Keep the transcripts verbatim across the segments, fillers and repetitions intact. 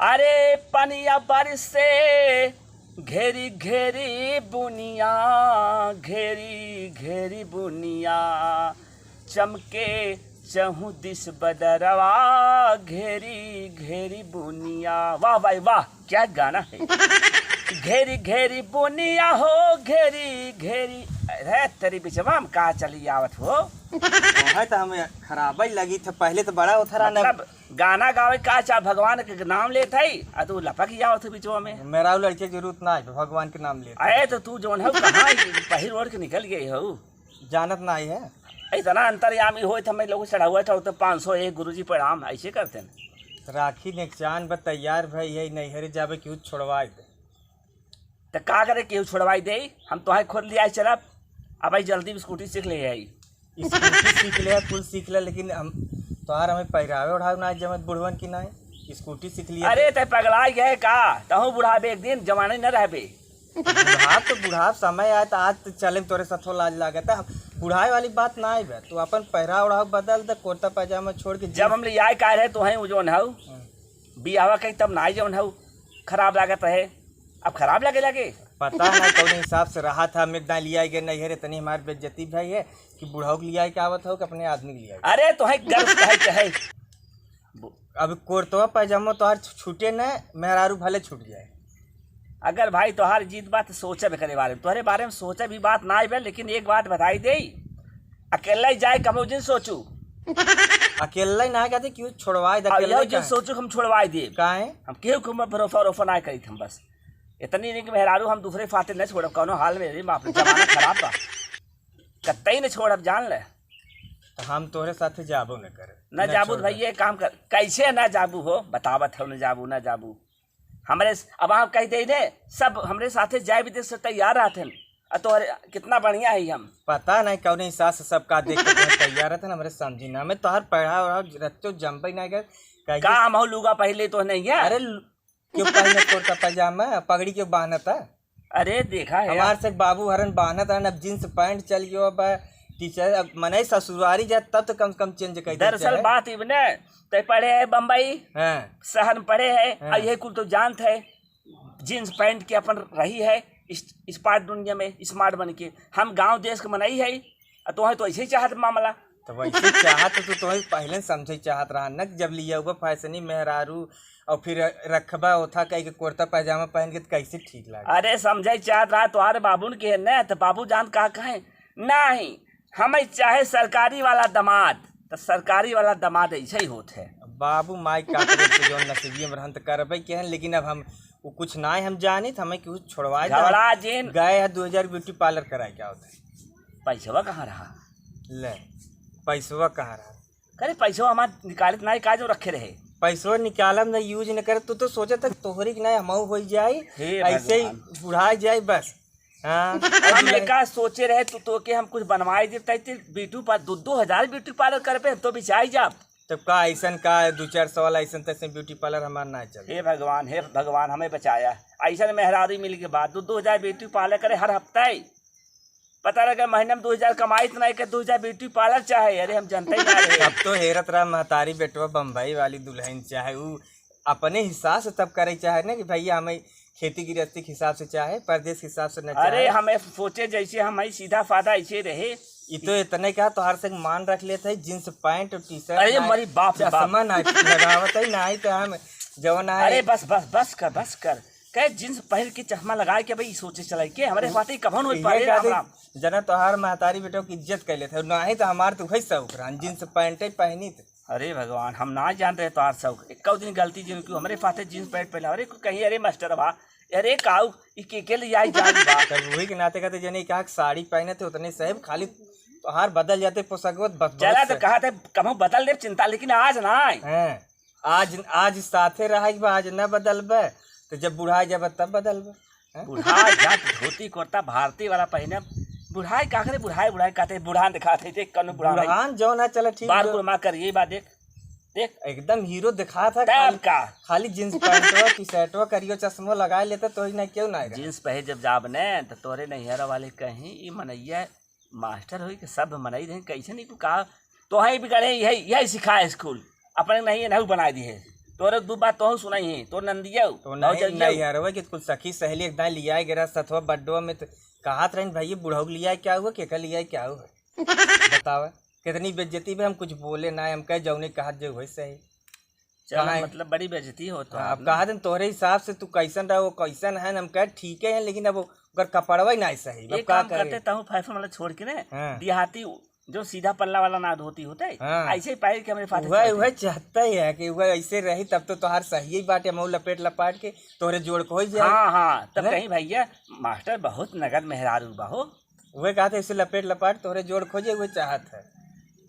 अरे पनिया बरसे घेरी घेरी बुनिया, घेरी घेरी बुनिया, चमके चहुदिस बदरवा, घेरी घेरी बुनिया। वाह भाई वाह, क्या गाना है। घेरी घेरी बुनिया हो, घेरी घेरी। अरे तेरी बिचवा में का चली आवत हो? है तो हमें खराब ही लगी था, पहले तो बड़ा होता रहा ना। मतलब गाना गावे का चाह, भगवान के नाम लेत है, आ तू लपक ही आवत हो बिचवा में। मेरा वो लड़के की जरूरत ना है, भगवान के नाम लेत है। अरे तो तू जौन है कहाँ ही पहिर ओढ़ के निकल गई हो? जानत ना है। इतना अंतर्यामी होत हमें लोग चढ़ावत हो तो पाँच सौ एक गुरुजी प्रणाम ऐसे करते हैं। राखी नेकचान बा तैयार भई है, नैहरे जाबे केहू छोड़वाए दे। त का करे, केहू छोड़वाई दे? हम तोहे खुद लियाए चलब। अब भाई जल्दी स्कूटी सीख ले आई। स्कूटी सीख ले, कुल सीख ले, लेकिन हम तोहार हमें पहिरावे ओढ़ावे ना जमत बुढ़वन की ना। स्कूटी सीख लिया अरे तो। ते पगला गए का? तहूँ बुढ़ाबे एक दिन, जवाने न रहबे। बुढ़ाब तो बुढ़ाब, समय आए तो आज तो चले तोरे साथ लाज लागत है। बुढ़ाए वाली बात ना आए बे, तू अपन पहिराव ओढ़ाव बदल दे, कुर्ता पैजामा छोड़ के जब जींस हम ले आए का रहे तो हैं वो जौन हऊ, हाँ। बियाहवा कहीं तब ना आई जौन हऊ, खराब लागत रहे, अब खराब लगे लगे। पता ना कौन हिसाब से रहा था, हम एक दाई लिया गए नहीं है रे, तनी हमार बेइज्जती भाई है कि बुढ़ऊ के लिया के आवत हो कि अपने आदमी के लिया के। अरे तो है गर्व है, है। अब कुर्तवा पैजामा तोहार छु-, छूटे न, मेहरारू भले छूट जाए। अगर भाई तोहार जीत बात सोचे भी करे बारे में, तोहरे बारे में सोचे भी बात ना आइबे, लेकिन एक बात बताई दे, अकेले ही जाए कमो जिन सोचू। अकेले ही ना कहते क्यों छोड़वाए दे, अब अकेले यह ही जिन कहाँ? सोचू हम छोड़वाए दे। काहे? हम केहू के ऊपर भरोसा वरोसा ना करी हम बस। इतनी नहीं कि मेहरारू हम दूसरे फाते न छोड़ब, कौनो हाल में रे बाप रे, जमाना खराब बा। कतई न छोड़ब जान ले। तो हम तोहरे साथे जाबो न करे। न न जाबू तो छोड़बे। भाई ये काम कर, कैसे न जाबू हो, बतावत हो न जाबू, न जाबू। हमरे स-, अब आप कह दे ने, सब हमरे साथे जाए विदेश से तैयार रहते हैं। आ तोहरे कितना बढ़िया है हम। पता नहीं कौन हिसाब से सबका देख के तोहरे तैयार रहते हैं, हमरे समझी ना। मैं तोहर पढ़ा और रत्तो जम्बई नहीं गए। कहिए का हम हो लुगा पहले तो नहीं है? अरे लु-, क्यों पहने कुर्ता पैजामा, पगड़ी क्यों बांधता? अरे देखा है हमार से बाबू हरन बांधत रहन, अब जींस पैंट चल गयो, अब टीचर, अब मनई ससुरारी जात तब तो कम से कम चेंज कर देते दरअसल हैं। बात इबने, ते पढ़े है बम्बई, हाँ। शहर में पढ़े है, हाँ। और ये कुल तो जानत है, जींस पैंट के अपन रही है, इस, स्मार्ट दुनिया में स्मार्ट बन के। हम गांव देश के मनई है, आ तोहे तो ऐसे ही चाहत मामला। तो वैसे चाहत तो तोहे पहले समझे चाहत रहा न, जब लिया हुआ फैशनी मेहरारू और फिर रखबा ओथा कह के कुर्ता पैजामा पहन के तो कैसे ठीक लागे? अरे समझे चाहत रहा, तोहार बाबून के है न, तो बाबू जान का कहे, नहीं, हमें चाहे सरकारी वाला दामाद, तो सरकारी वाला दामाद ऐसे ही होत है। बाबू माई का करे, तो जौन नसीबिये में रहन तो करबे के हन, लेकिन अब हम वो कुछ ना हम जानित, हमें कुछ छोड़वाए दे। घबरा जिन। गए है दो हजार ब्यूटी पार्लर कराए, क्या होता है? पैसवा कहाँ रहा? ले, पैसवा कहाँ रहा? करे पैसवा हमार निकालित ना, का जो रखे रहे? पैसवा निकालब ना, यूज न करे, तू तो सोचत है तोहरी के ना हमहू हो जाई, हे ऐसे ही भगवान। बुढ़ा जाई बस। हाँ, हम अब ले- एका सोचे रहे, तू, तो के हम कुछ बनवाई देते, ते ब्यूटी पा-, दो, दो हजार ब्यूटी पार्लर करबे, हम तो बिचाई जाब। तब का ऐसन का दो चार सौ वाला ऐसन तैसन ब्यूटी पार्लर हमार ना चले। हे भगवान, हे भगवान, हमें बचाया। ऐसन मेहरारू मिल के बाद दो, दो हजार ब्यूटी पार्लर करे हर हफ्ता ही। पता लगे महीने में दो हजार कमाई तो नहीं के दो हजार ब्यूटी पार्लर चाहे। अरे हम जनते ही ना रहे। तब तो हेरत रहा महतारी बेटवा बम्बई वाली दुल्हन चाहे, ऊ अपने हिसाब से तब करे चाहे ना कि भैया हमें खेती गृहस्थी के हिसाब से चाहे, परदेश के हिसाब से न अरे, चाहे। हमें सोचे जैसे हम ही सीधा साधा ऐसे रहे। ई तो इतने का तोहार से मान रख लेते हैं, जींस पैंट और टी शर्ट अरे, ना, मरी बाप रे बाप। चश्मा ना लगावत है, ना ही तो हम जवन है अरे, बस, बस, बस कर, बस कर। कहे जींस पहन के चश्मा लगाए के भाई सोचे चलाई के, हमरे बात ही कभन होई ये पारे, राम कहते राम। जना तोहार महतारी बेटो की इज्जत कर लेते हो, ना ही तो हमार तो वही शौक रहा, जींस पैंट ही पहनी थे। अरे भगवान, हम ना जानत रहे तोहार शौक। एको दिन गलती जिन क्यों हमरे साथे जींस पैंट पहना। अरे कहीं, अरे मास्टर बा, अरे काऊ, ई के के लिए आई जान बा। तब वही के नाते कहते जने कहा कि साड़ी पहने थे उतने साहेब, खाली तोहार बदल जाते पोशाक बस, बस चला से। तो कहा थे कभू बदल दे चिंता, लेकिन आज ना आए। हैं, आज, आज साथे रहे के बा, आज न बदलबे, तो जब बुढ़ा जाबे तब बदलबे। हैं? बुढ़ा जात धोती कुर्ता भारती वाला पहने, बुढ़ाई का करे, बुढ़ाई, बुढ़ाई कहते, बुढ़ान दिखाते, देख कौनो बुढ़ान नहीं। बुढ़ान जो ना चले ठीक बार जो। कुल मार कर यही बात देख, देख। एकदम हीरो दिखा था, तब खाली, का? खाली जींस पैंटवा, टी शर्टवा, करियो चश्मो लगा लेते तो ही ना क्यों ना आएगा। जींस पहन जब जाब ने तो तोरे नैहरा वाले कहीं ई मनैया मास्टर होई के सब मनई रहे, कैसे नहीं को कहा, तो है बिगड़े, यही, यही सिखाए स्कूल, अपने नहीं है, नहीं बनाए दिए। तोरे दू बात तोहू सुनाई है, तोर नंदिया तो और नहीं, जइया। नहीं यार, वही कि कुल सखी सहेली एक दाई लियाए गे रहा सथवा बड्डवा में, तो कहत रहिन, "भैया, बुढ़ऊ के लियाए क्या हुआ, केकर लियाए क्या हुआ?" बतावा, कितनी बेइज्जती बे, हम कुछ बोले ना, हम कहे, "जौने कहत जे वही सही।" चलो, काहे? मतलब, बड़ी बेइज्जती हो तो हाँ, आप अब ना। कहा दिन तोहरे हिसाब से तू कैसन रहो, कैसन है, हम कहे, "ठीक है," लेकिन अब ओकर कपड़वा ही ना सही, अब एक का काम करे? करते, तहूँ फैशन वाला छोड़ के ना, हाँ। देहाती जो सीधा पल्ला वाला ना धोती होते, हाँ। ऐसे ही पहिर के हमरे साथे वह, चलते। वह चाहता ही है कि वह ऐसे रही, तब तो तोहार सही ही बाटे, मऊ लपेट लपाट के तोहरे जोड़ को हो जाए। हाँ, हाँ, तब है ना? कहीं भैया, मास्टर बहुत नगद मेहरारू बा हो। वह कहते, "ऐसे लपेट लपाट तोहरे जोड़ खोजे," वह चाहत है।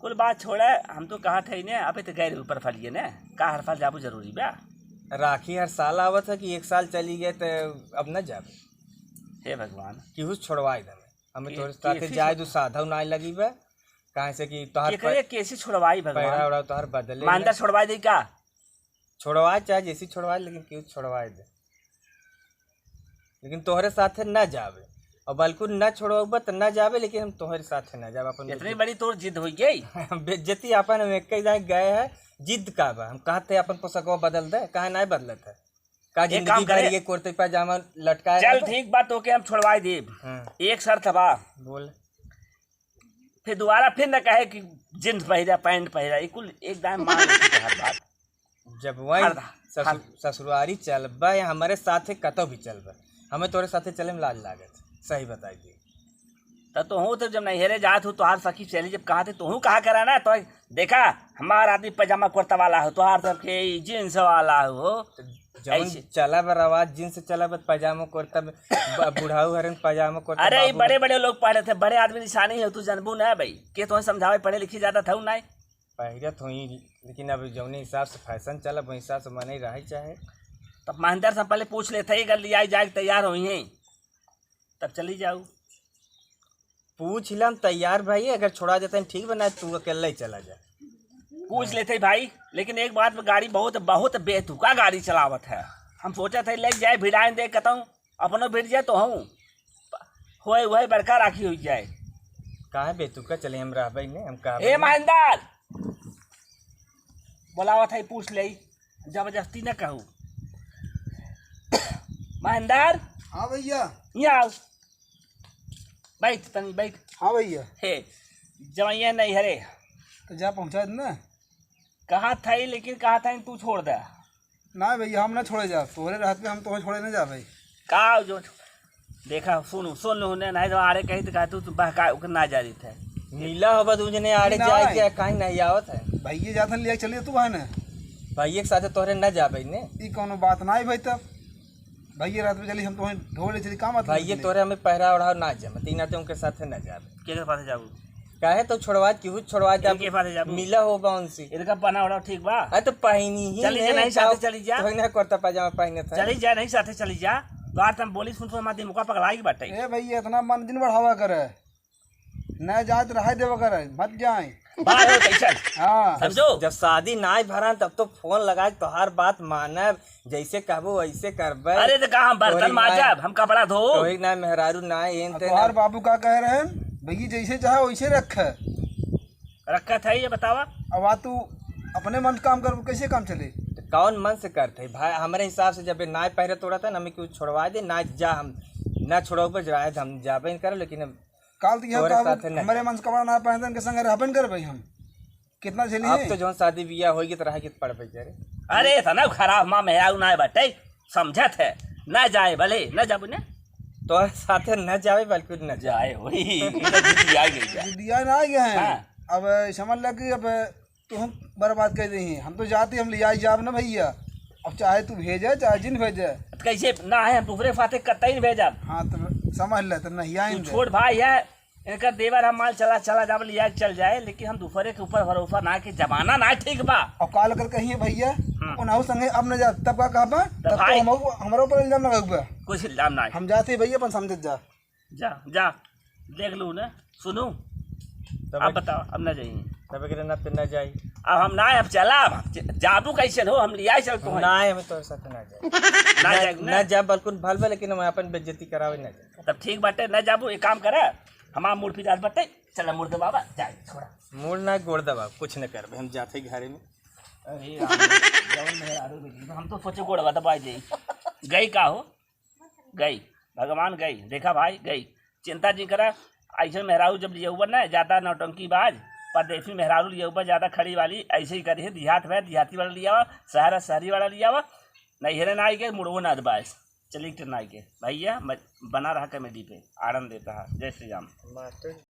कुल बात छोड़ा, हम तो कहत है ने, अबे तो गए ऊपर फलिए ने, का हर साल जाबू जरूरी बा? राखी हर साल आवत है कि एक साल चली गए तो अब न जाबे। हे भगवान। केहू से छोड़वाई दे। हमें के-, तोरे साथे केसी जाए छोड़- दू साधव नाय लगी बा, काहे से कि तोहार केकरे प-, केसी छोड़वाई भगवान? पैरा उड़ा तोहार बदले मांदा ना। छोड़वाई दे का? छोड़वाए चाहे जैसी छोड़वाए, लेकिन केहू छोड़वाए दे। लेकिन तोहरे साथे ना जावे, और बल्कि ना छोड़वाबा त ना जावे, लेकिन हम तोहरे साथे ना जावे। अपन इतनी बेइज्जती बड़ी तोर जिद हो गई? बेइज्जती अपन हम एक ही जाए गए है, जिद का बा? हम कहते अपन पोशाकवा बदल दे, काहे ना बदलत है? का एक जिंदगी काम भर करे। ये कुर्ते पैजामा लटकाए चल रहबा? ठीक बा, तो के हम छोड़वाए देब। हाँ। एक शर्त बा। बोल। फिर दोबारा फिर न कहे कि जींस पहिरा, पैंट पहिरा, ये कुल एक दाएं मान लेते हैं हर बात। जब वही हर, ससुर-, हर ससुरारी चलबा या हमारे साथे कतौ भी चलबा, हमें तोरे साथे चले में लाज लागत, सही बताई दी। त तोहूँ तो जब नैहरे जात हो, तोहार सखी सहेली जब कहा थे, तोहूँ कहा करा ना, तो देखा, हमार आदमी पैजामा कुर्ता वाला हो, तोहार सबके ई जींस वाला हो। तो जौन ऐसे। चला बा रवाज, जींस चला बा, पैजामा कुर्ता में, ब-, बुढ़ाऊ हरन पैजामा कुर्ता, अरे, ई बाबू बड़े बड़े लोग पढ़े थे, बड़े आदमी निशानी है, तू जानबू ना भाई, के तोहे समझावे, पढ़े लिखे ज्यादा था ना। पहिरत होई, लेकिन अब जौने हिसाब से फैशन चला, वही हिसाब से मने रहे चाहे। तब महेंद्र से पहले पूछ लेते ही, अगर लियाई जाए के तैयार होई हैं, तब चली जाऊ। पूछ लेम तैयार भाई, अगर छोड़ा देते हैं ठीक बा, ना तू अकेले ही चला जा। पूछ लेते ही भाई, लेकिन एक बात में गाड़ी बहुत, बहुत बेतुका गाड़ी चलावत है। हम सोचत है ले जाए भिड़ाए दे कतहूँ, अपनो भिड़ जाए तो हूँ। होए, होए बड़का राखी हो जाए। काहे बेतुका चले, हम रहबे ने, हम कहबे ए ने। महेंदर, बोलावत है, पूछ ले, जबरदस्ती न कहू। महेंदर। हाँ भैया। यहाँ आओ। बैठ, तनी बैठ। हाँ भैया। हे, जवैया नहीं हरे। तो जा पहुँचा दे ना। कहा था ही, लेकिन कहा था ही, तू छोड़ दे। ना भैया, हम ना छोड़े जा, तोहरे रहत पे हम तोहे छोड़े ना जा भाई। का जो देखा, सुनू, सुन लू ने, नहीं तो आड़े कहीं तो कहा तू, तू बहका ओके ना जा रही थे। मिला होबा दू जने आड़े नहीं, जाए नहीं। के, काहे नहीं आवत है? भैया जात हन, लिया चलिए तू बहन। भैया के साथे तोहरे ना जाबे ने। ई कौनो बात ना है भाई, तब भैया रात में चली, हम तोहे ढोले चली, का मतलब भैया है? तोहरे हमें पहरा ओढ़ाव ना जम, तीना ते उनके साथे ना जाबे। के के साथे जाबू? काहे तो छोड़वा, केहू छोड़वा दे, इनके साथे जाबू? मिला होबा उनसे। इनका पहना ओढ़ाव ठीक बा? अरे तो पहनी ही चली जा, नहीं, नहीं, साथे जाओ, चली जा। तोहे ना कुर्ता पजामा पहने थे। चली जा, नहीं, साथे चली जा। तो आज तुम बोली सुन, तो हमारे दिमाग पगलाई बाटे। ए भैया, इतना मन दिन बढ़ावा करे। न जाए तो रहे देवा करे, मत जाए। बात हो कैसन? हाँ। समझो? जब शादी नाय भरन, तब तो फोन लगाए, तोहार बात मानब, जैसे कहबो वैसे करबे। अरे तो का हम बर्तन तोहरी नाय, माजब, हम कपड़ा धो? तोहरी नाय मेहरारू नाय, एन अब तेन तोहार अब बाबू का कह रहे हैं, "भैया जैसे चाहे वैसे रखे।" रखत है, ये बतावा। अब आ तू अपने मन से काम कर, कैसे काम चले? तो कौन मन से करते है भाई? हमारे हिसाब से जब ये नाय पहरे तोड़ा था ना, हमें क्यों छोड़वा दे, ना जा, हम ना छोड़ो पर जाए, हम जाबे न करो, लेकिन अब काल तो यहाँ तोरे का साथे नहीं। हमारे मन से कपड़ा ना पहनते, उनके संग रहबे न करबे हम। कितना झेली अब है? तो जौन शादी बियाह होई, तो रहे के पड़बे करे। अरे, इतना खराब माँ मेहरारू ना बाटे, समझत है, ना जाए भले, ना जाबू ने। तोरे साथे न जावे, बल्कि न जाए। जाए, वही, इधर जिद्दी आ गई है। जिद्दी आ ना आ गया है। हाँ। अब समझ लग कि अब तू हम बर्बाद कर दे हैं। हम तो जाते, हम ले आई जाब ना भैया। अब चाहे तू भेजे, चाहे जिन भेजे। तो कैसे ना है, हम दूसरे साथे कतई नहीं भेजब। हाँ, तो समझ ले, तो नहीं तू आएंगे। छोट भाई है, इनका देवर हम माल चला, चला जाब, लिया के चल जाए, लेकिन हम दूसरे के ऊपर भरोसा ना, कि जमाना ना ठीक बा। और काल कर कहिए भैया, हाँ। उन्हों संगे अब न जा, तब का कहबा, तब तब तो भाई। हम, हमारे ऊपर इल्जाम लगाबा। कुछ इल्जाम ना है। हम जाते भैया, अपन समझत जा। जा, जा, देख लू ने, सुनू। तब अब एक बताओ, अब ना जाइए। तब एकरे नाते ना जाई। अब हम ना, अब चला, अब ज-, जाबू कैसे हो, हम लिया चल तो हम हैं। ना, हमें तोरे साथे ना जाए। ना ना, जाए, ना ना। जा, बिल्कुल भल बा, लेकिन हम अपन बेइज्जती करावे ना जाए। तब ठीक बाटे, ना जाबू, एक काम करे, हमार मूड़ पिरात बाटे, चला मूड़ दबावा, जाए, छोड़ा। मूड़ ना, गोड़ दबा, कुछ न करबे, हम जाते घरे में। अरे राम, जवन मेहरारू बेटी, हम तो सोचे गोड़वा दबाई जाई। गई का हो? गई, भगवान गई, देखा भाई गई। चिंता जी करा, ऐसे मेहरारू जब लियउबा ना, ज्यादा नौटंकी बाज, परदेसी मेहरारू लियउबा ज्यादा खड़ी वाली, ऐसे ही करी है, देहात में देहाती वाला लियावा, शहर शहरी वाला लियावा, नैहरे ना आई के मुड़वो ना दबाइस। चलिए टिरनाई के भैया, म-, बना रहा कॉमेडी पे, आनंद देता है। जय श्री राम। मास्टर